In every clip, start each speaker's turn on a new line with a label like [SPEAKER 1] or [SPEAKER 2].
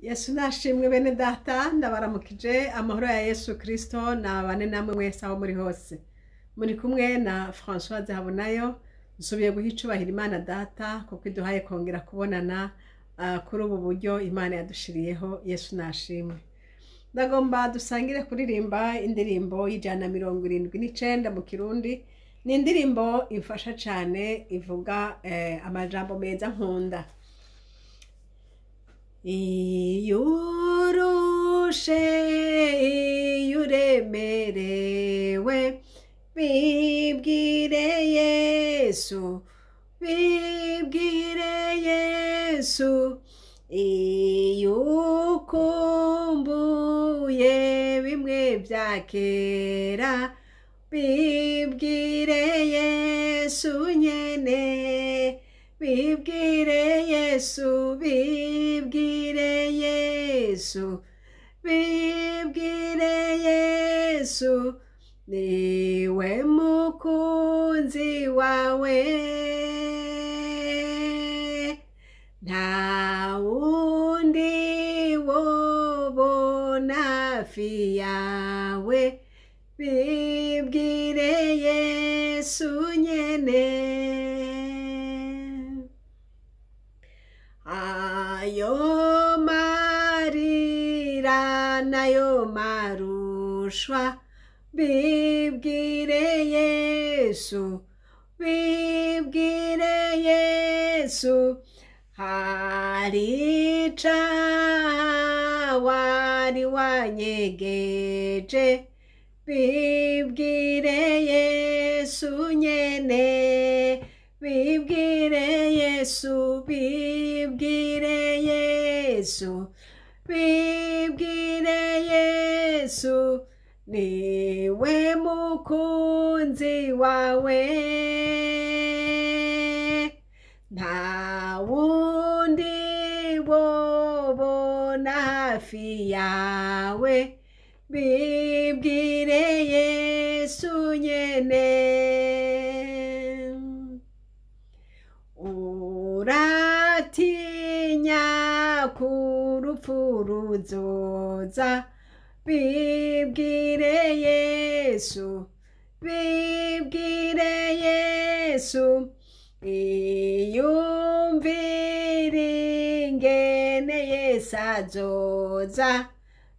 [SPEAKER 1] Yesu nashimwe. Bene data, ndabaramukije. Amahoro ya Yesu Kristo nabane namwe mwese aho muri hose. Muri kumwe na Françoise Habonayo. Nsubiye guha icubahiro Imana Data kuko iduhaye kongera kubonana kuri ubu buryo Imana yadushiriyeho. Yesu nashimwe. Ndagomba dusangire kuririmba indirimbo y'179 mu Kirundi. Ni indirimbo imfasha cane, ivuga amajambo meza nkunda. Iyo urushe, iyo uremerewe, bibwire Yesu, bibwire Yesu. Iyo ukumbuye bimwe bya kera, bibwire Yesu nyene, bibwire Yesu, bibwire Yesu, bibwire Yesu. Niwe mukunzi wawe, nta wundi wobona hafi yawe. Bibwire Yesu nyene. Ayo marira nayo marushwa, bibwire Yesu, bibwire Yesu. Hari icaha wari wanyegeje, bibwire Yesu nyene, bibwire Yesu, bibwire Yesu, bibwire Yesu. Niwe mukunzi wawe, nta wundi wobona hafi yawe. Bibwire Yesu nyene. Uratinya kurupfu ruzoza, bibwire Yesu, bibwire Yesu. Iyumvire ingene Yesu azoza,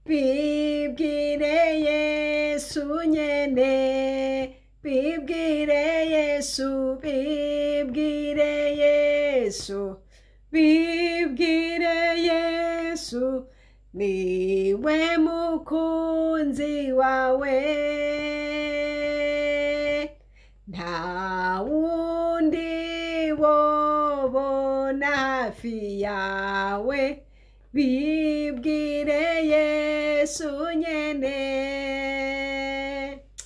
[SPEAKER 1] bibwire Yesu nyene, bibwire Yesu, bibwire Yesu, bibwire Yesu. Niwe mukunzi wawe, nta wundi wobona hafi yawe. Bibwire Yesu nyene.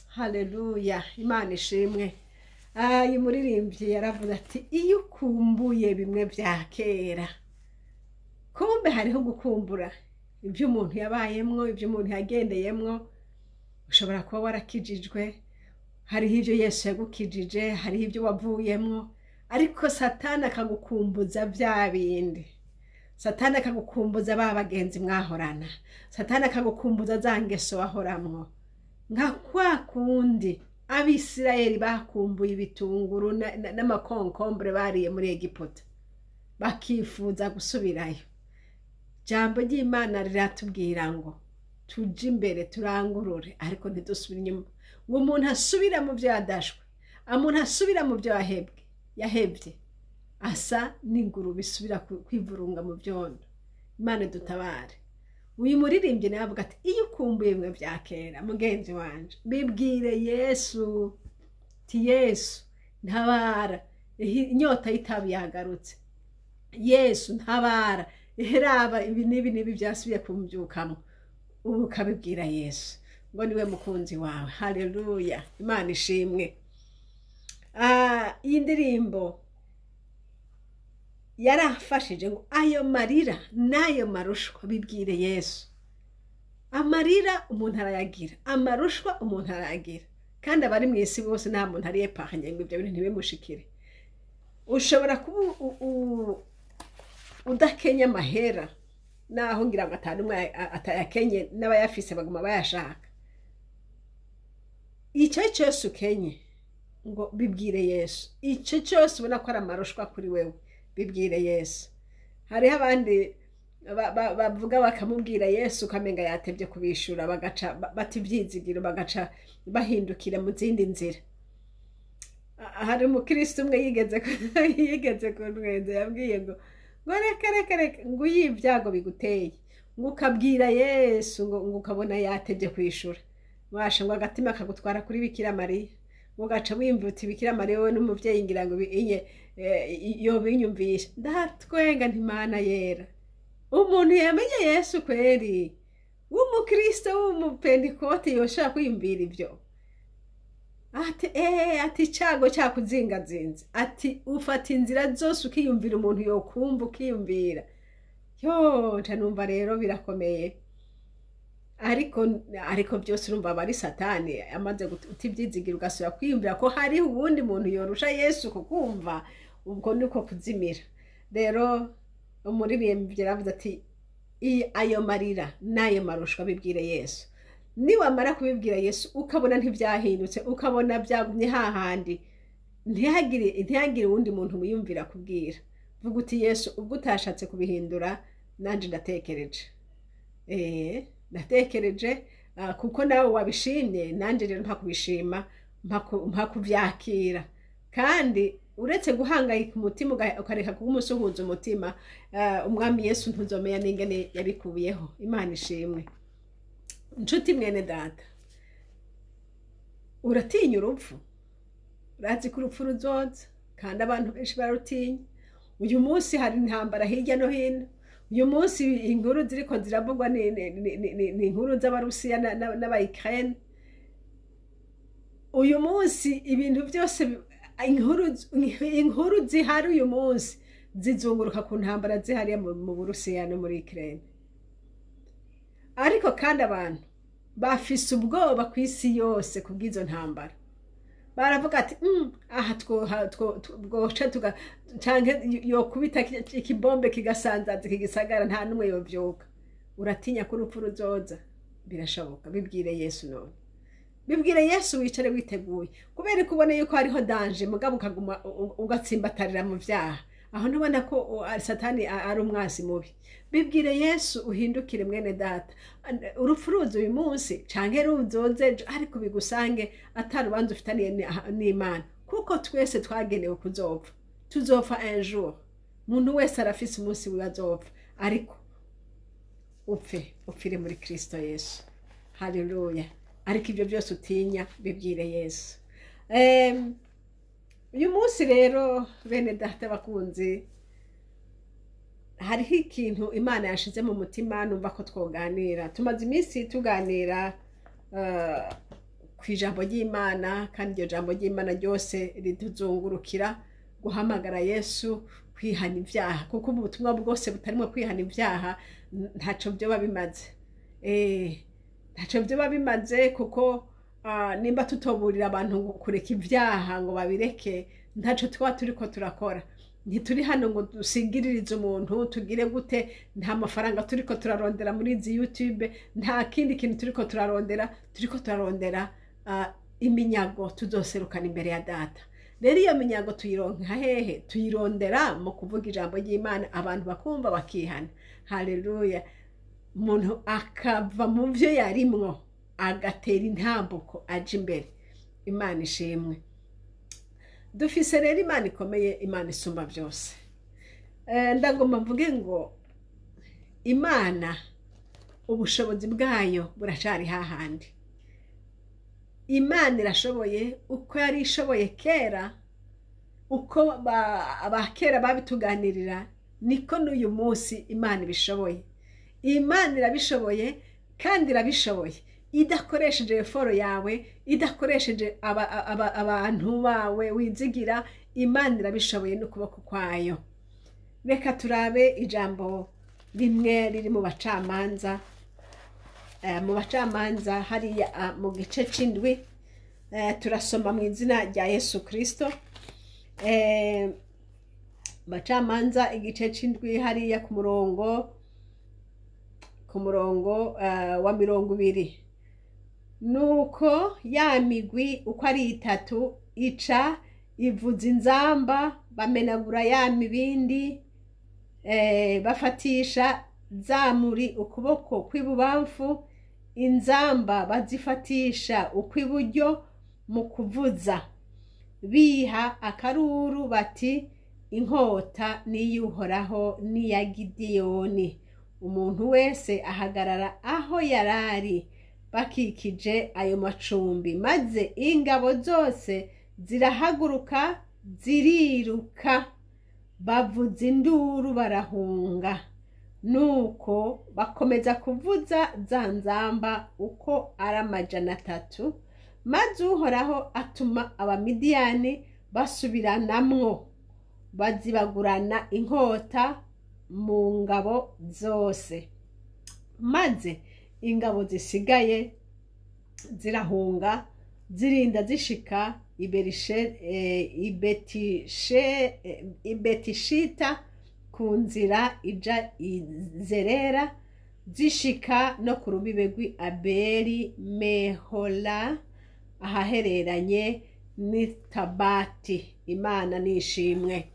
[SPEAKER 1] Haleluya, Imana ishimwe. Uyu muririmbyi yaravuze ati: "Iyo ukumbuye bimwe bya kera." Kumbe hariho gukumbura ibyo umuntu yabayemwo, ibyo umuntu yagendeyemwo. Ushobora kuba warakijijwe, hariho ibyo Yesu yagukijije, hariho ibyo wavuyemwo, ariko Satani akagukumbuza bya bindi. Satani akagukumbuza ba bagenzi mwahorana, Satani akagukumbuza za ngeso wahoramwo, nka kwa kundi Abisirayeli bakumbuye ibitunguru n'amakonkombure bariye muri Egiputa, bakifuza gusubirayo. Jambo ry'Imana riratubwira ngo tuje imbere, turangurure, ariko ntidusubire inyuma. Ngo umuntu asubira mu byo yadashwe, umuntu asubira mu byo yahebwe yahebye, asa n'ingurube isubira kwivurunga mu byondo. Imana dutabare. Uyu muririmbyi nawe avuga ati: "Iyo ukumbuye bimwe bya kera, mugenzi wanje, bibwire Yesu." Ti: "Yesu, ntabara, inyota y'itabi yagarutse. Yesu, ntabara, raba ibi n'ibi n'ibi byasubiye kumbyukamo." Ubu ukabibwira Yesu, ngo niwe mukunzi wawe. Haleluya, Imana ishimwe. Iyi ndirimbo yarafashije ngo ayo marira n'ayo marushwa, bibwire Yesu. Amarira umuntu arayagira, amarushwa umuntu arayagira, kandi abari mu isi bose nta muntu ari épargné ngo ibyo bintu ntibimushikire. Ushobora kuba udakenya amahera. Naho ngira ngo atanu umwe atayakenye, n'abayafise baguma bayashaka. Icyo cyose ukenye, ngo bibwire Yesu. Icyo cyose ubona ko ari amarushwa kuri wewe, bibwire Yesu. Hariho abandi bavuga bakamubwira Yesu, ukamenga yatevye kubishura, bagaca bata ivyizigiro, bagaca bahindukira mu zindi nzira. Hari umukristo umwe yigeze kuntwenza, yabwiye ngo reka reka reka, ngo iyo ibyago biguteye, ngo ukabwira Yesu, ngo ukabona yatevye kwishura, washa ngo agatima kagutwara kuri Bikira Mariya, ngo ugaca wiyumva uti: "Bikira Mariya we n'umuvyeyi, ngira ngo inye yobinyumvisha." Ndatwenga nti: "Mana yera, umuntu yamenye Yesu kweri, w'umukristo w'umupentekote, yoshobora kwiyumvira ibyo?" Ati ati icago cyakuzingazinze, ati ufata inzira zose, ukiyumvira umuntu yokumva, ukiyumvira yo. Nca numva rero birakomeye, ariko byose urumva aba ari Satani amaze guta ibyizigira, ugasubira kwiyumvira ko hariho uwundi muntu yorusha Yesu kukumva. Ubwo niko kuzimira. Rero umuririmbyi yaravuze ati: "Ayo marira n'ayo marushwa, bibwire Yesu." Niwamara kubibwira Yesu, ukabona ntibyahindutse, ukabona byagumye hahandi, ntihagire uwundi muntu wiyumvira kubwira, vuga uti: "Yesu, ubwo utashatse kubihindura, nanjye ndatekereje, ndatekereje, kuko nawe wabishimye, nanjye rero mpa kubishima, mpa kubyakira." Kandi uretse guhangayika umutima, ukareka kuba umusuhuza umutima, Umwami Yesu ntuzomenya n'ingene yabikubiyeho. Imana ishimwe. Nshuti mwene data, uratinya urupfu? Urazi ko urupfu ruzoza, kandi abantu benshi bararutinya. Uyu munsi hari intambara hirya no hino. Uyu munsi inkuru ziriko ziravugwa ni inkuru z'Abarusiya n'Abayikirene. Uyu munsi ibintu byose, inkuru zihari uyu munsi zizunguruka ku ntambara zihariya mu Burusiya no muri Ukraine. Ariko kandi abantu bafise ubwoba ku isi yose kubw'izo ntambara. Baravuga ati: Aha twoca tuga canke yokubita ikibombe kigasanzaza iki gisagara, nta n'umwe yovyuka." Uratinya ko urupfu ruzoza? Birashoboka. Bibwire Yesu none, bibwire Yesu, wicare witeguye. Kubera ko ubona yuko hariho danger, mugabo ukaguma ugatsimbatarira mu vyaha, aho ntubona ko Satani ari umwasi mubi? Bibwire Yesu, uhindukire, mwene data. Urupfu ruza uyu munsi canke ruzoze ejo, ariko bigusange ata rubanza ufitaniye n'Imana, kuko twese twagenewe kuzopfa. Tuzopfa un jour. Umuntu wese arafise umunsi wiwe azopfa, ariko upfe upfire muri Kristo Yesu. Haleluya! Ariko ibyo byose utinya, bibwire Yesu. Uyu munsi rero, bene data bakunzi, hariho ikintu Imana yashize mu mutima numva ko twoganira. Tumaze iminsi tuganira ku ijambo ry'Imana, kandi iryo jambo ry'Imana ryose rituzungurukira guhamagara Yesu, kwihana ibyaha, kuko ubutumwa bwose butarimo kwihana ibyaha ntacyo byoba bimaze. Ntacyo byoba bimaze, kuko nimba tutoburira abantu ngo kureka ibyaha ngo babireke, ntacyo tuba turiko turakora. Ntituri hano ngo dusigiririze umuntu, tugire gute. Nta mafaranga turiko turarondera muri izi YouTube, nta kindi kintu turiko turarondera. Turiko turarondera iminyago tuzoserukana imbere ya Data. Rero iyo minyago tuyironka hehe? Tuyirondera mu kuvuga ijambo ry'Imana, abantu bakumva, bakihana. Haleluya! Umuntu akava mu byo yarimwo, agatera intambuko aja imbere. Imana ishimwe. Dufise rero Imana ikomeye, Imana isumba byose. Ndagomba mvuge ngo Imana ubushobozi bwayo buracari hahandi. Imana irashoboye uko yari ishoboye kera, uko abakera babituganirira, niko n'uyu munsi Imana ibishoboye. Imana irabishoboye, kandi irabishoboye idakoresheje effort yawe, idakoresheje abantu bawe wizigira. Imana irabishoboye n'ukuboko kwayo. Reka turabe ijambo rimwe riri mu Bacamanza, mu Bacamanza hariya, mu gice c'indwi. Turasoma mu izina rya Yesu Kristo. Bacamanza igice c'indwi, hariya ku murongo Ku murongo wa 20, nuko ya migwi uko ari itatu ica ivuza inzamba, bamenagura ya mibindi, bafatisha zamuri ukuboko kw'ibubamfu, inzamba bazifatisha ukw'iburyo mu kuvuza, biha akaruru bati: "Inkota n'iy'Uhoraho n'iya Gidiyoni." Umuntu wese ahagarara aho yarari bakikije ayo macumbi, maze ingabo zose zirahaguruka, ziriruka, bavuza induru, barahunga. Nuko bakomeza kuvuza za nzamba uko ari 300, maze Uhoraho atuma Abamidiyani basubiranamwo, bazibagurana inkota mu ngabo zose, maze ingabo zisigaye zirahunga, zirinda zishika i Betishita, ku nzira ija i Zerera, zishika no ku rubibe rw'i Abeli Mehola, ahahereranye n'itabati. Imana nishimwe.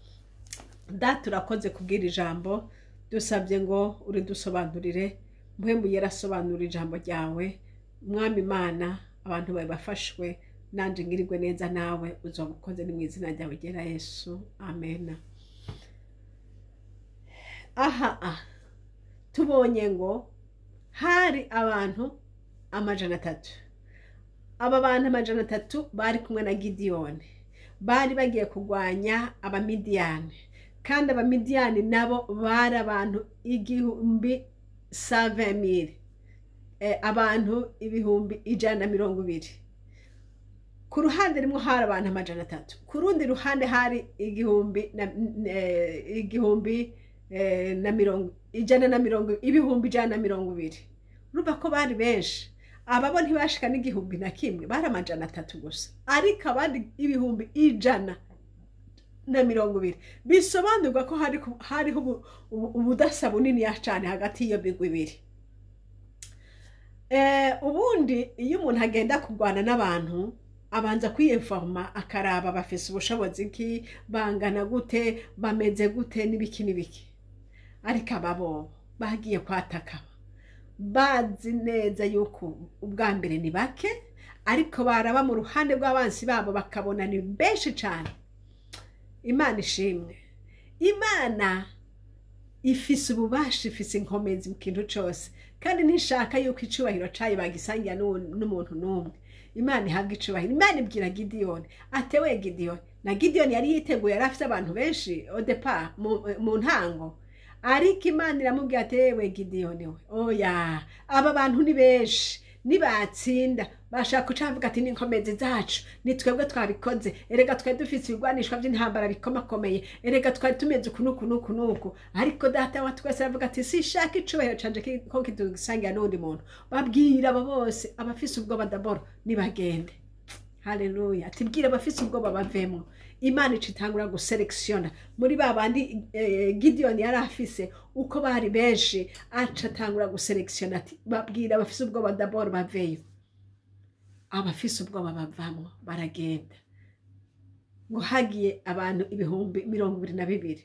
[SPEAKER 1] Data, urakoze kubwira ijambo. Dusabye ngo uridusobanurire. Mpwemu yarasobanura ijambo ryawe. Mwami Imana, abantu bawe bafashwe, nanje ngirirwe neza nawe uzoba ukoze. Ni mu izina ryawe ryera Yesu, amena. Aha tubonye ngo hari abantu 300. Aba bantu 300 bari kumwe na Gidiyoni, bari bagiye kurwanya Abamidiyani, kandi Abamidiyani nabo bari abantu igihumbi 120,000, abantu 120,000. Ku ruhande rumwe hari abantu 300, ku rundi ruhande hari igihumbi na igihumbi na mirongo ijana na mirongo 120,000. Urumva ko bari benshi. Aba bo ntibashika n'igihumbi na kimwe, bari 300 gusa, ariko abandi 120,000. Bisobanurwa ko hariho ubudasa buniniya cyane hagati y'iyo migwi ibiri. Ubundi iyo umuntu agenda kurwana n'abantu, abanza kwiyinforma, akaraba bafise ubushobozi ki, bangana gute, bameze gute, n'ibiki n'ibiki. Ariko aba bo bagiye kwataka bazi neza yuko ubwa mbere ni bake, ariko baraba mu ruhande rw'abansi babo bakabona ni benshi cyane. Imana ishimwe. Imana ifise ububasha, ifise inkomezi mu kintu cyose, kandi ntishaka yuko icubahiro cayo bagisangira n'umuntu n'umwe. Imana ihabwa icubahiro. Imana ibwira Gidiyoni atewe Gidiyoni, na Gidiyoni yari yiteguye, yari afite abantu benshi au départ, mu ntango, ariko Imana iramubwira ati: "Ewe Gidiyoni we, oya, aba bantu ni benshi, nibatsinda bashaka kuca bavuga ati n'inkomezi zacu, ni twebwe twabikoze. Erega twari dufise ibigwanishwa by'intambara bikomakomeye, erega twari tumeze uku n'uku n'uku n'uku." Ariko Data wa twese aravuga ati: "Sishaka icubahiro canje ko kidusangira n'uwundi muntu. Babwira abo bose abafise ubwoba d'abord nibagende." Haleluya. Ati: "Bwira abafise ubwoba bavemwo." Imana ica itangura guselekisiona muri ba bandi Gidiyoni yari afise, uko bari benshi, aca atangura guselekisiona ati: "Babwira abafise ubwoba d'abord baveyo." Abafise ubwoba bavamwo, baragenda. Ngo hagiye abantu 22,000,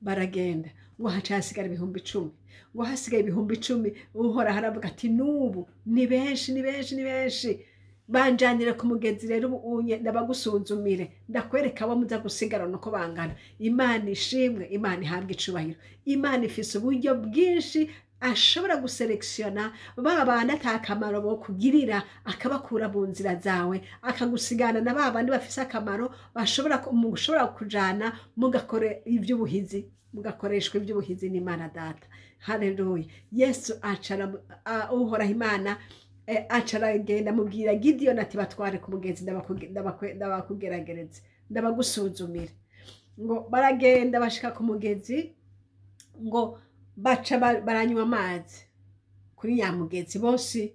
[SPEAKER 1] baragenda. Ngo haca hasigara 10,000. Ngo hasigaye 10,000, Uhoraho aravuga ati: "N'ubu ni benshi, ni benshi, ni benshi. Banjanire ku mugezi rero ubu unye ndabagusuzumire, ndakwereka abo muza gusigarana uko bangana." Imana ishimwe, Imana ihabwa icubahiro. Imana ifise uburyo bwinshi ashobora guselekisiona ba bandi ata kamaro bokugirira, akabakura mu nzira zawe, akagusigana na ba bandi bafise akamaro, bashobora mushobora kujana mugakora iby'ubuhizi, mugakoreshwa iby'ubuhizi n'Imana Data. Haleluya. Yesu acara Uhoraho Imana aca aragenda, amubwira Gidiyoni ati: "Batware ku mugezi, ndabakugeragereza, ndabagusuzumira." Ngo baragenda, bashika ku mugezi, ngo baca baranywa amazi kuri ya mugezi. Bose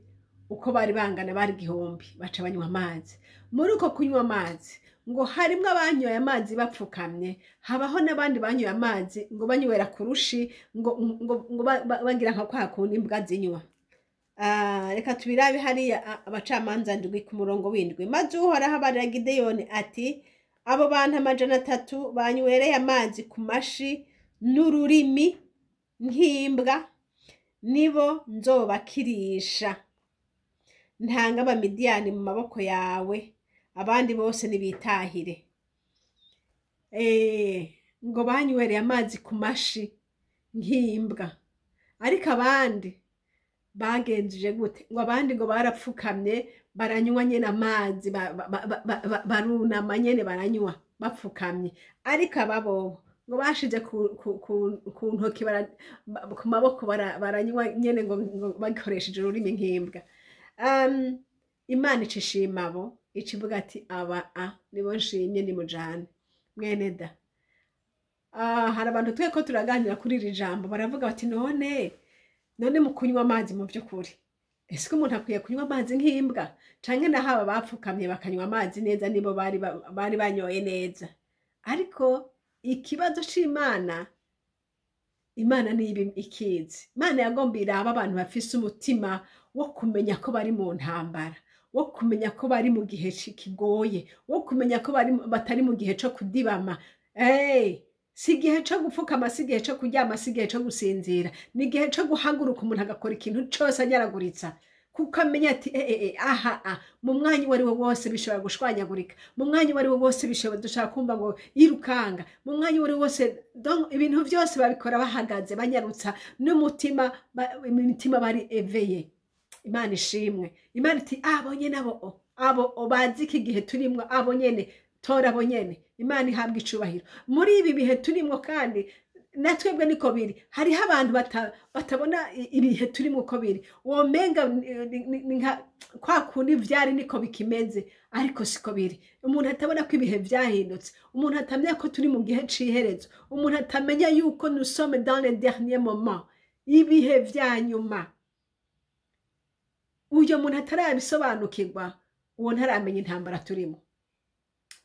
[SPEAKER 1] uko bari bangana bari 1000, baca banywa amazi. Muri uko kunywa amazi Ngo harimwo abanyoye amazi bapfukamye, habaho n'abandi banyoye amazi ngo banywera ku rushi, ngo bagira nka kwa kundi imbwa zinywa. Reka tubirabe hariya, Abacamanza 7 ku murongo w'7. Maze Uhoraho abarira Gideyoni ati: "Abo bantu 300 banywereye amazi ku mashi n'ururimi nk'imbwa, nibo nzobakirisha, ntanga Abamidiyani mu maboko yawe, abandi bose nibitahire." Ngo banywereye amazi ku mashi nk'imbwa, ariko abandi bagenjeje gute? Ngo abandi ngo barapfukamye, baranywa nyene amazi, barunama nyene, baranywa bapfukamye. Ariko aba bobo ngo bashize ku ntoki, ku maboko, baranywa nyene ngo bakoresheje ururimi nk'imbwa. Imana ica ishima abo, ica ivuga ati: "Aba a nibo nshimye, nimujane." Mwene da, hari abantu twe ko turaganira kuri iri jambo, baravuga bati: None mu kunywa amazi, mu by'ukuri ese ko umuntu akwiye kunywa amazi nk'imbwa, canke naho aba bapfukamye bakanywa amazi neza, nibo bari banyoye neza?" Ariko ikibazo c'Imana, Imana niba ikizi. Imana yagomba iraba abantu bafise umutima wo kumenya ko bari mu ntambara, wo kumenya ko bari mu gihe kigoye, wo kumenya ko batari mu gihe co kudibama. Hey, si igihe co gupfukama, si igihe co kuryama, si igihe co gusinzira, ni igihe co guhaguruka, umuntu agakora ikintu cose anyaraguritsa, kuko amenya ati: "Eh, eh, eh, aha mu mwanya uwo ari wo wose bishobora gushwanyagurika, mu mwanya uwo ari wo wose bishobora dushaka kumva ngo yirukanga mu mwanya uwo ari wo wose." Donc ibintu byose babikora bahagaze, banyarutsa n'umutima, imitima bari éveillé. Imana ishimwe. Imana iti: "Abo nyene, abo bazi iki gihe turimwo, abo nyene tora, abo nyene." Imana ihabwa icubahiro. Muri ibi bihe turimwo kandi na twebwe niko biri. Hariho abantu batabona ibihe turimo uko biri, womenga ni nka kwa kundi vyari niko bikimeze, ariko siko biri. Umuntu atabona ko ibihe vyahindutse, umuntu atamenya ko turi mu gihe c'iherezo, umuntu atamenya yuko nous sommes dans les derniers moments, ibihe vya nyuma, uyo muntu atarabisobanukirwa, uwo ntaramenya intambara turimo,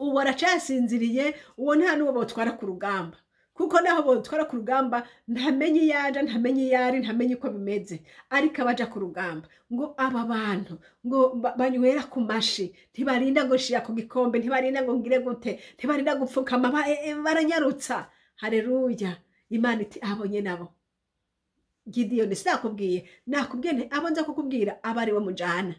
[SPEAKER 1] uwo aracasinziriye. Uwo nta n'uwo botwara ku rugamba, kuko naho botwara ku rugamba ntamenye iyo aja, ntamenye iyo ari, ntamenye uko bimeze. Ariko abaja ku rugamba, ngo aba bantu ngo banywera ku mashi, ntibarinda ngo shira ku gikombe, ntibarinda ngo ngire gute, ntibarinda gupfukama, baranyarutsa. Hareruya! Imana iti: "Abo nyene abo." Gidiyoni, sinakubwiye? Nakubwiye nti abo nza kukubwira aba ari bo mujana,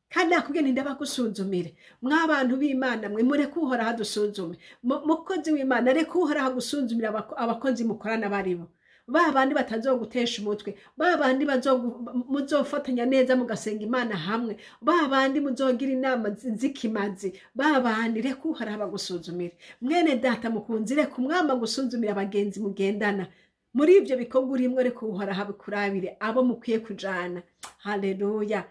[SPEAKER 1] kandi nakubwiye nti ndabagusuzumire. Mw'abantu b'Imana mwe, mureke Uhoraho adusuzume. Mukozi w'Imana, reka Uhoraho agusuzumire abakozi mukorana baribo, ba bandi batazogutesha umutwe, ba bandi muzofatanya neza mugasenga Imana hamwe, ba bandi muzogira inama z'ikimazi, ba bandi. Reka Uhoraho abagusuzumire. Mwene data mukunzi, reka Umwami agusuzumire abagenzi mugendana muri ibyo bikorwa urimwo. Reka Uhoraho abikurabire abo mukwiye kujana. Haleluya!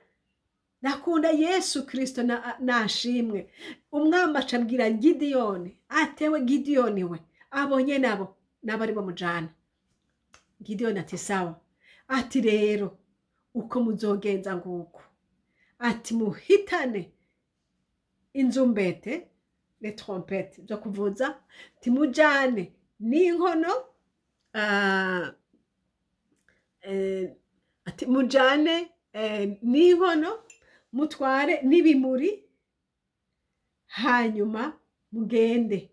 [SPEAKER 1] Nakunda Yesu Kristo nashimwe. Umwami acabwira Gidiyoni atewe: "Gidiyoni we, abonye nabo nabo ari bo mujana." Gidiyoni ati: "Sawa." Ati: "Rero uko muzogenza nguko." Ati: "Muhitane inzumbete, les trompettes zo kuvuza, timujane n'inkono." Ati: "Mujane n'inkono, mutware n'ibimuri, hanyuma mugende."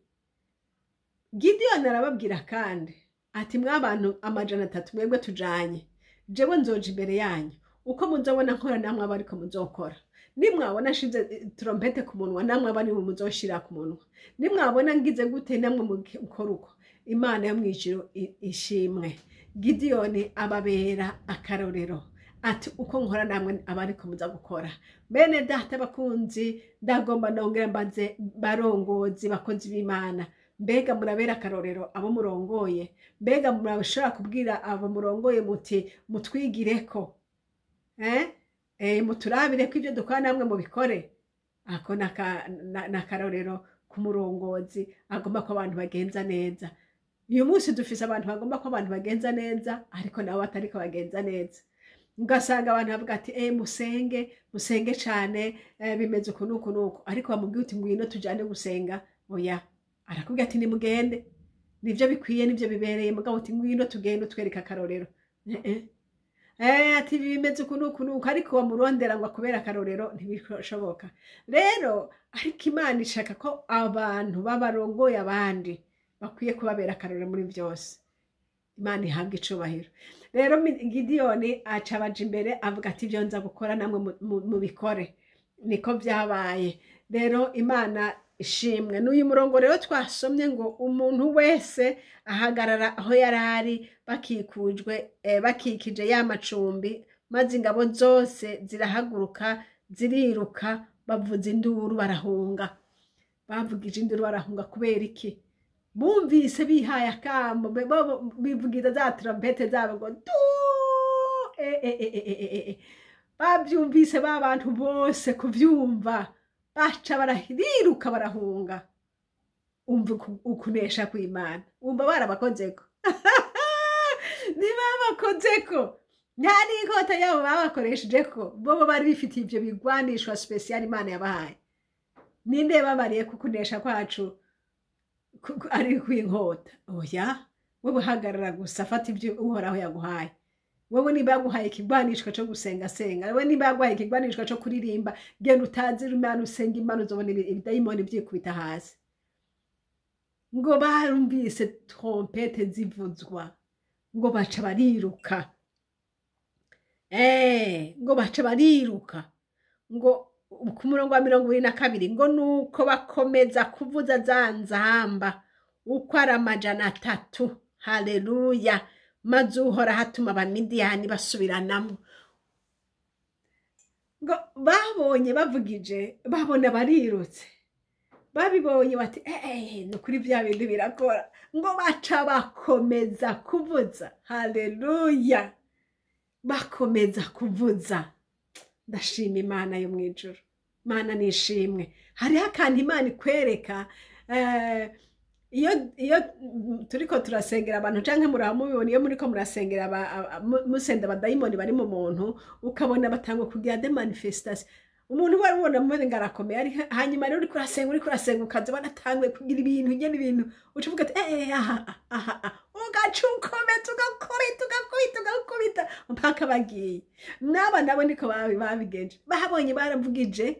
[SPEAKER 1] Gidiyoni arababwira kandi ati: "Mwabantu 300 mwebwe tujanye, jewe nzoja imbere yanyu, uko muzobona nkora namwe aba ariko muzokora. Nimwabona nshize trompette ku munwa, namwe aba ariwe muzoshira ku munwa. Nimwabona ngize gute, namwe mukora uko." Imana yo mw'ijuru ishimwe. Gidiyoni ababera akarorero, ati: "Uko nkora namwe aba ariko muza gukora." Bene data bakunzi, ndagomba nongera mbaze barongozi, bakozi b'Imana: mbega murabera akarorero abo murongoye? Mbega murashobora kubwira abo murongoye muti: "Mutwigireko, eh? Muturabire ko ibyo dukora namwe mubikore"? Ako ni akarorero k'umurongozi agomba ko abantu bagenza neza. Uyu munsi dufise abantu bagomba ko abantu bagenza neza, ariko nabo batariko bagenza neza. Ugasanga abantu bavuga ati musenge musenge cyane, bimeze uku n'uku n'uku, ariko bamubwira uti ngwino tujyane gusenga, oya, arakubwira ati nimugende, nibyo bikwiye, nibyo bibereye, mugabo uti ngwino tugende utwereke akarorero. Ati bimeze uku n'uku n'uku, ariko wamurondera ngo akubere akarorero, ntibishoboka rero. Ariko Imana ishaka ko abantu babarongoye abandi bakwiye kubabera akarorero muri byose. Imana ihabwa icubahiro. Rero Gidiyoni aca abaja imbere, avuga ati ibyo nza gukora namwe mubikore. Niko byabaye rero. Imana ishimwe. N'uyu murongo rero twasomye ngo umuntu wese ahagarara aho yari ari, bakikujwe, bakikije ya macumbi, maze ingabo zose zirahaguruka, ziriruka, bavuza induru barahunga. Bavugije induru barahunga kubera iki? Bumvise bihaye akamo, bivugiza za trompete zabo ngo du Babyumvise ba bantu bose kubyumva, baca barahiruka barahunga. Umva ukunesha kw'Imana. Umva barabakozeko? Ntibabakozeko, nta n'inkota yabo babakoresheje ko bobo bari bifitiye ibyo bigwanishwa spécial Imana yabahaye. Ninde babariye kukunesha kwacu ari kw'inkota? Oya, wowe uhagarara gusa, fata ibyo Uhoraho yaguhaye. Wowe niba yaguhaye ikigwanishwa cyo gusenga, senga. Wowe niba yaguhaye ikigwanishwa cyo kuririmba, genda utazira Imana, usenga Imana, uzobona ibidayimoni byikubita hasi. Ngo barumvise trompete zivuzwa, ngo baca bariruka, ngo baca bariruka. Ngo ku murongo wa 22 ngo nuko bakomeza kuvuza za nzamba uko ari 300. Haleluya! Maze Uhoraho atuma Abamidiyani basubiranamo. Ngo babonye bavugije, babona barirutse, babibonye bati ni ukuri bya bintu birakora. Ngo baca bakomeza kuvuza. Haleluya! Bakomeza kuvuza. Ndashima Imana yo mu ijuru. Imana nishimwe. Hariho akantu Imana ikwereka iyo turiko turasengera abantu, canke muraba mubibona iyo muriko murasengera musenda abadayimoni bari mu muntu, ukabona batangwa kugira des manifestations. Umuntu wari ubona mubone ngo arakomeye ari, hanyuma rero uriko urasenga, uriko urasenga, ukaza banatanguye kugira ibintu nyene, ibintu uca uvuga ati aha aha aha, ugaca ukomeza, ugakubita, ugakubita, ugakubita mpaka bagiye. N'aba nabo niko babigenje. Babonye baravugije,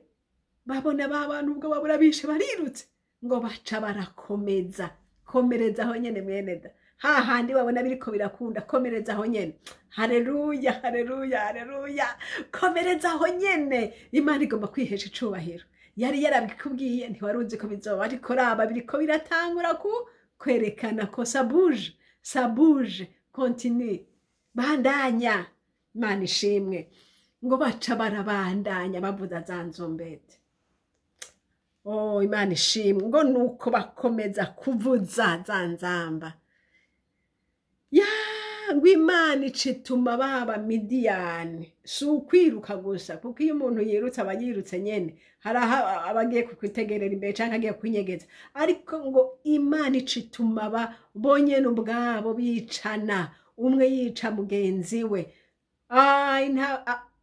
[SPEAKER 1] babona ba bantu ubwo babura bishe barirutse, ngo baca barakomeza. Komereza aho nyene, mwene da, hahandi babona biriko birakunda, komereza aho nyene. Haleluya, haleluya, haleluya! Komereza aho nyene. Imana igomba kwihesha icubahiro. Yari yarabikubwiye, ntiwari uzi ko bizoba, ariko raba biriko biratangura ku kwerekana ko ça bouge, ça bouge. Continue, bandanya. Imana ishimwe. Ngo baca barabandanya bavuza za nzombete. Oh, Imana ishimwe. Ngo nuko bakomeza kuvuza za nzamba ya, ngo Imana icituma baba Midiyani. Si ukwiruka gusa, kuko iyo umuntu yirutse aba yirutse nyene, hari aho aba agiye kukwitegerera imbere canke agiye kwinyegeza, ariko ngo Imana icituma ba bonyene ubwabo bicana, umwe yica mugenzi we.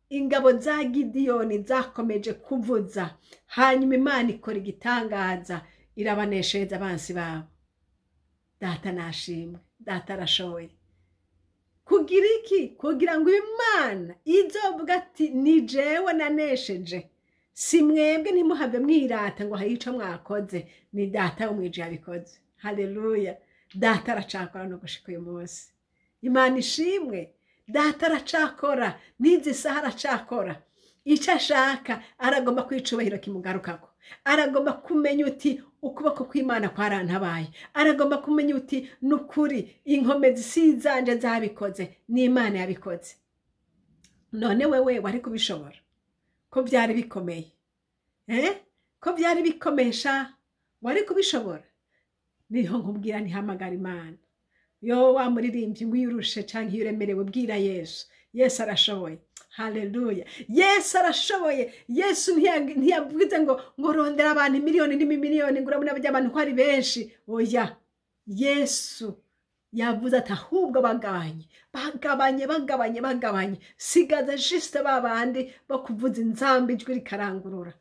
[SPEAKER 1] Ingabo za Gidiyoni zakomeje kuvuza, hanyuma Imana ikora igitangaza, irabaneshereza abansi babo. Data nashimwe. Data arashoboye. Kugira iki? Kugira ngo Imana izovuga ati ni jewe nanesheje, si mwebwe, ntimuhave mwirata ngo hari ico mwakoze, ni Data wo mwijuru yabikoze. Haleluya! Data aracakora no gushika uyu munsi. Imana ishimwe. Data aracakora n'izi saha, aracakora. Icyo ashaka, aragomba kwicubahiro kimugarukako, aragomba kumenya uti ukuboko kw'Imana kwarantabaye, aragomba kumenya uti nukuri inkomezi si izanje zabikoze, ni Imana yabikoze. None wewe wari kubishobora ko byari bikomeye? Ko byari bikomesha, wari kubishobora? Niho nkubwira ntihamagara Imana. Yo wa muririmbyi ngo iyo urushe canke iyo uremerewe, bwira Yesu. Yesu arashoboye. Haleluya! Yesu arashoboye. Yesu ntiyavuze ngo rondera abantu miliyoni n'imiliyoni, ngo urabona abantu ko ari benshi. Oya, Yesu Yavuze ati ahubwo bagabanye, bagabanye, bagabanye, bagabanye, sigaza juste babandi bo kuvuza inzamba ijwi rikarangurura.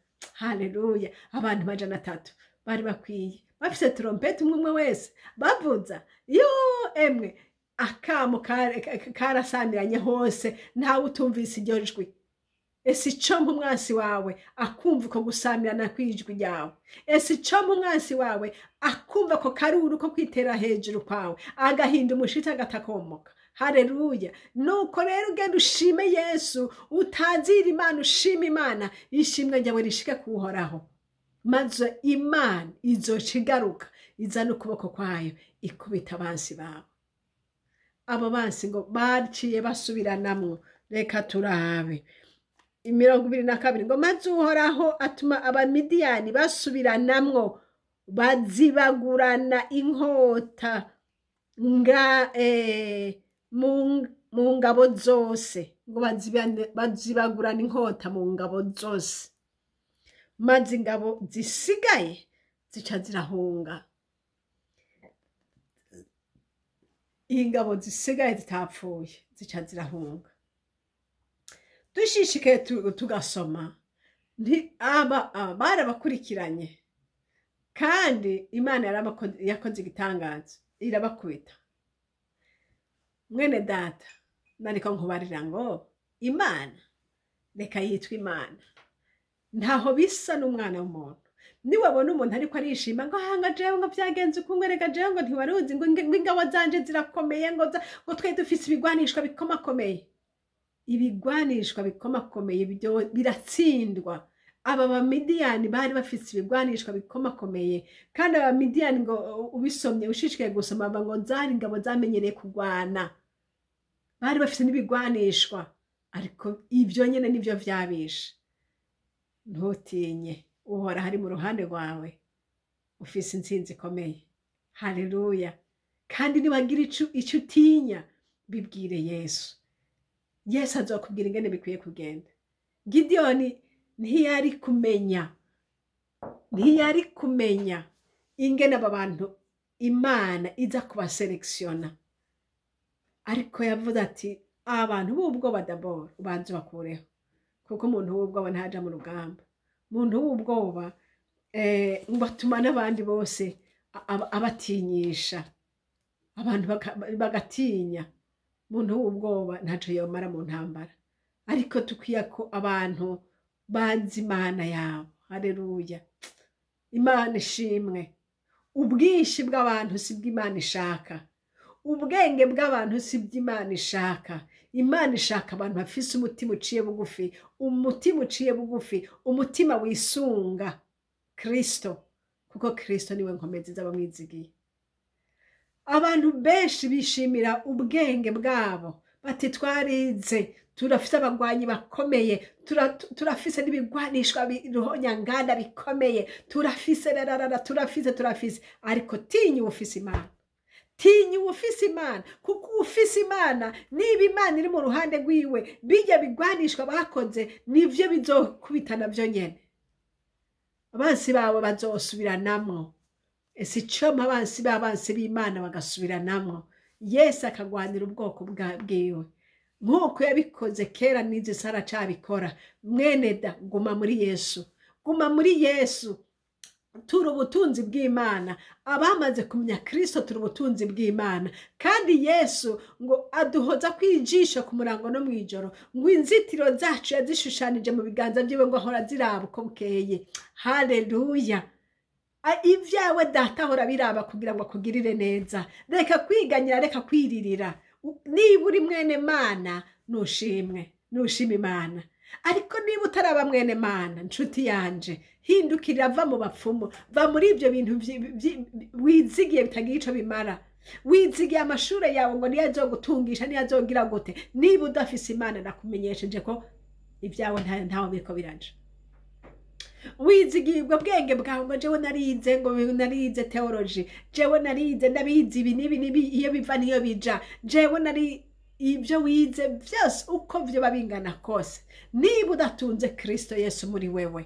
[SPEAKER 1] Haleluya! Abantu 300 bari bakwiye, bafise trompete umwe umwe wese bavuza. Yo emwe, akamo karasamiranye hose, ntawe utumvise iryo jwi. Ese icompa umwansi wawe akumva uko gusamirana kw'ijwi ryawe? Ese icompa umwansi wawe akumva ko karuru ko kwitera hejuru kwawe, agahinda umushitsi agatakomoka? Haleluya! Nuko rero ugenda ushime Yesu, utazira Imana, ushime Imana, ishimwe ryawe rishike kuhoraho, maze Imana izoca igaruka izana ukuboko kwayo ikubita abansi bawe. Abo bansi ngo baciye basubiranamwo. Reka turabe 22 ngo maze Uhoraho atuma Abamidiyani basubiranamwo, bazibagurana inkota nga mu ngabo zose, ngo bazibagurana inkota mu ngabo zose, maze ingabo zisigaye zica zirahunga. Ingabo zisigaye zitapfuye zica zirahunga. Dushishikaye tugasoma, aba barabakurikiranye, kandi Imana yakoze igitangaza irabakubita. Mwene data, nariko nkubarira ngo Imana reka yitwa Imana, ntaho bisa n'umwana w'umuntu. Niwabona umuntu ariko arishima ngo hanga jewe ngo vyagenze uku, reka jewe ngo ntiwaruzi ngo ingabo zanje zirakomeye, ngo twe dufise ibigwanishwa bikomakomeye. Ibigwanishwa bikomakomeye biratsindwa. Aba Bamidiyani bari bafise ibigwanishwa bikomakomeye, kandi Abamidiyani ngo ubisomye ushishikaye gusoma ngo zari ingabo zamenyereye kugwana, bari bafise n'ibigwanishwa, ariko ivyo nyene nivyo vyabishe. Ntutinye, Uhoraho ari mu ruhande rwawe, ufise intsinzi ikomeye. Haleluya! Kandi niwagira ico utinya, bibwire Yesu. Yesu azokubwira ingene bikwiye kugenda. Gidiyoni ntiyari kumenya ingene aba bantu Imana iza kubaselekisiona, ariko yavuze ati abantu b'ubwoba dabord ubanze bakureho, kuko umuntu w'ubwoba ntaja mu rugamba. Umuntu w'ubwoba ngo atuma n'abandi bose abatinyisha, abantu bagatinya. Umuntu w'ubwoba ntaco yomara mu ntambara. Ariko tukwiye ko abantu banzi Imana yabo. Haleluya! Imana ishimwe. Ubwinshi bw'abantu si bw'Imana ishaka, ubwenge bw'abantu si bw'Imana ishaka. Imana ishaka abantu bafise umutima uciye bugufi, umutima uciye bugufi, umutima wisunga Kristo, kuko Kristo niwe nkomezi z'abamwizigiye. Abantu benshi bishimira ubwenge bwabo, bati twarize, turafise abagwanyi bakomeye, turafise n'ibigwanishwa biruhonyanganda bikomeye, turafise rarara, turafise. Ariko tinya uwufise Imana, tinya uwufise Imana, kuko uwufise Imana, niba Imana iri mu ruhande rwiwe, bijya bigwanishwa bakoze nivyo bizokubitana vyo nyene. Abansi bawe bazosubiranamwo. Ese icompa abansi b'abansi b'Imana bagasubiranamwo, Yesu akagwanira ubwoko bwiwe nk'uko yabikoze kera n'izi sara acabikora. Mwene da, guma muri Yesu, guma muri Yesu. Turi ubutunzi bw'Imana. Abamaze kumenya Kristo turi ubutunzi bw'Imana. Kandi Yesu ngo aduhoza kwijisho ku murango no mwijoro, ngo inzitiro zacu yazishushanije mu biganza byiwe, ngo ahora ziraba uko bukeye. Haleluya! Ibyawe data ahora biraba kugira ngo akugirire neza. Reka kwiganyira, reka kwiririra. Niba uri mwene Mana nushimwe, nushima Imana. Ariko niba utaraba mwene Mana, nshuti yanje, hindukirira, va mu bapfumu, va muri ibyo bintu wizigiye bitagira ico bimara. Wizigiye amashure yawe ngo niyo azogutungisha, niyo azogira gute. Niba udafise Imana, nakumenyesheje ko ibyawe ntaho biriko biraja. Wizigiye ubwo bwenge bwawe ngo jewe narize, ngo narize theology, jewe narize, ndabizi ibi n'ibi n'ibi, iyo biva niyo bija, jewe nari ibyo wize byose uko vyoba bingana kose, niba udatunze Kristo Yesu muri wewe,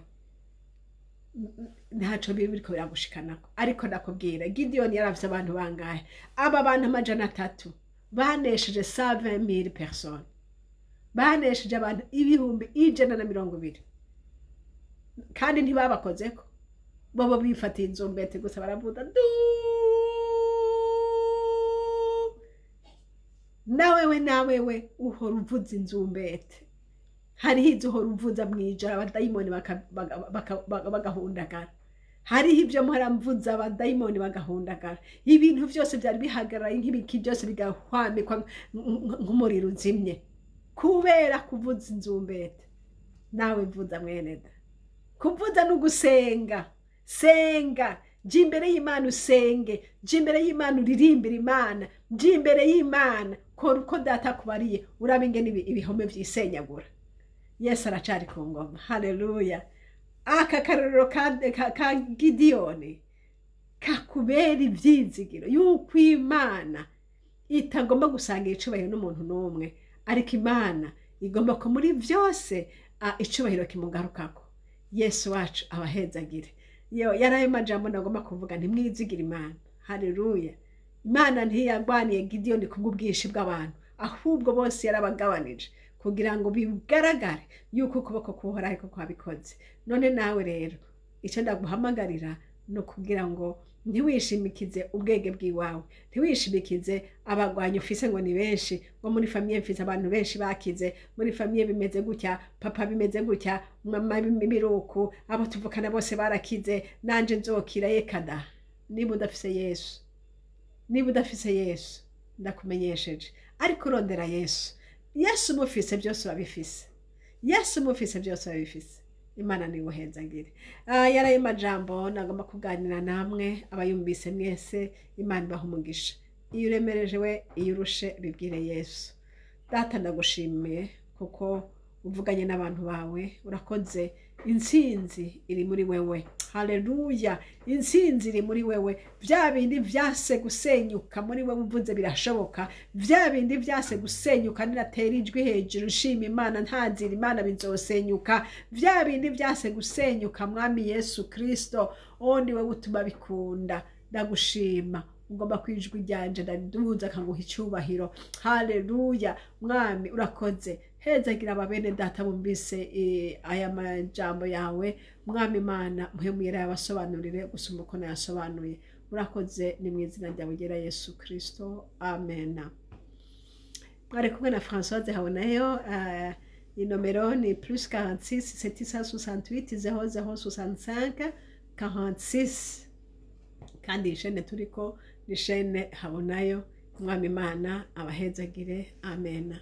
[SPEAKER 1] Ntaco biriko biragushikanako. Ariko ndakubwira, Gidiyoni yaravye abantu bangahe? Aba bantu 300 banesheje 120,000 personnes, banesheje abantu 120,000, kandi ntibabakozeko. Bobo bifatiye inzumbete gusa, baravuga du. Nawewe uhora uvuza inzumbete, hariho izo uhora uvuza mwijoro abadayimoni bagahundagara, hariho ibyo muhora mvuza abadayimoni bagahundagara, ibintu byose byari bihagararaye nk'ibiki byose bigahwamikwa nk'umuriro uzimye kubera kuvuza inzumbete. Nawe mvuza mweneda, kuvuza no gusenga. Senga, jya imbere y'Imana usenge, jya imbere y'Imana uririmbire Imana, jya imbere y'Imana kora uko data akubariye, urabe ingene ibihome vyisenyagura. Yesu aracari ku ngoma. Haleluya. Aka karorero ka Gidiyoni kakubera ivyizigiro yuko Imana itagomba gusangira icubahiro n'umuntu n'umwe, ariko Imana igomba ko muri vyose icubahiro kimugarukako. Yesu wacu abahezagire. Yo yarayo majambo nagomba kuvuga, ntimwizigire Imana. Haleluya. Imana ntiyagwaniye Gidiyoni kubw'ubwinshi bw'abantu, ahubwo bose yarabagabanije kugira ngo bigaragare yuko ukuboko k'Uhoraho ariko kwabikoze. None nawe rero icyo ndaguhamagarira ni ukugira ngo ntiwishimikize ubwenge bw'iwawe, ntiwishimikize abagwanyi ufise ngo ni benshi, ngo muri famiye mfise abantu benshi bakize, muri famiye bimeze gutya, papa bimeze gutya, mama biruku, abo tuvukana bose barakize, nanje nzokira. Yekada, niba udafise Yesu, niba udafise Yesu, ndakumenyesheje, ariko urondera Yesu. Yesu umufise byose urabifise, Yesu umufise byose urabifise. Imana niwuhezagire. Yarayo majambo nagomba kuganira namwe, abayumvise mwese Imana ibaha umugisha. Iyo uremereje we, iyo urushe, bibwire Yesu. Data ndagushimiye kuko uvuganye n'abantu bawe, urakoze. Intsinzi iri muri wewe. Haleluya. Intsinzi iri muri wewe. Vya bindi vyase gusenyuka muri wewe uvuze birashoboka. Vya bindi vyase gusenyuka niratera ijwi hejuru nshima Imana ntazira Imana bizosenyuka. Vya bindi vyase gusenyuka Mwami Yesu Kristo, ni wewe utuma bikunda. Ndagushima. Ugomba kwijwi ryanje ndariduza kanguha icyubahiro. Haleluya. Mwami urakoze. Hezagira ababene data bumvise aya majambo yawe. Mwami Imana muhemuyera yabasobanurire gusumba uko nayasobanuye. Urakoze, ni mu izina ryawe ryera Yesu Kristo. Amen. Mwari kumwe na Françoise Habonayo. Inomero ni +46 768 00 65 46. Kandi ishene turiko ni shene Habonayo. Mwami Imana abahezagire. Amen.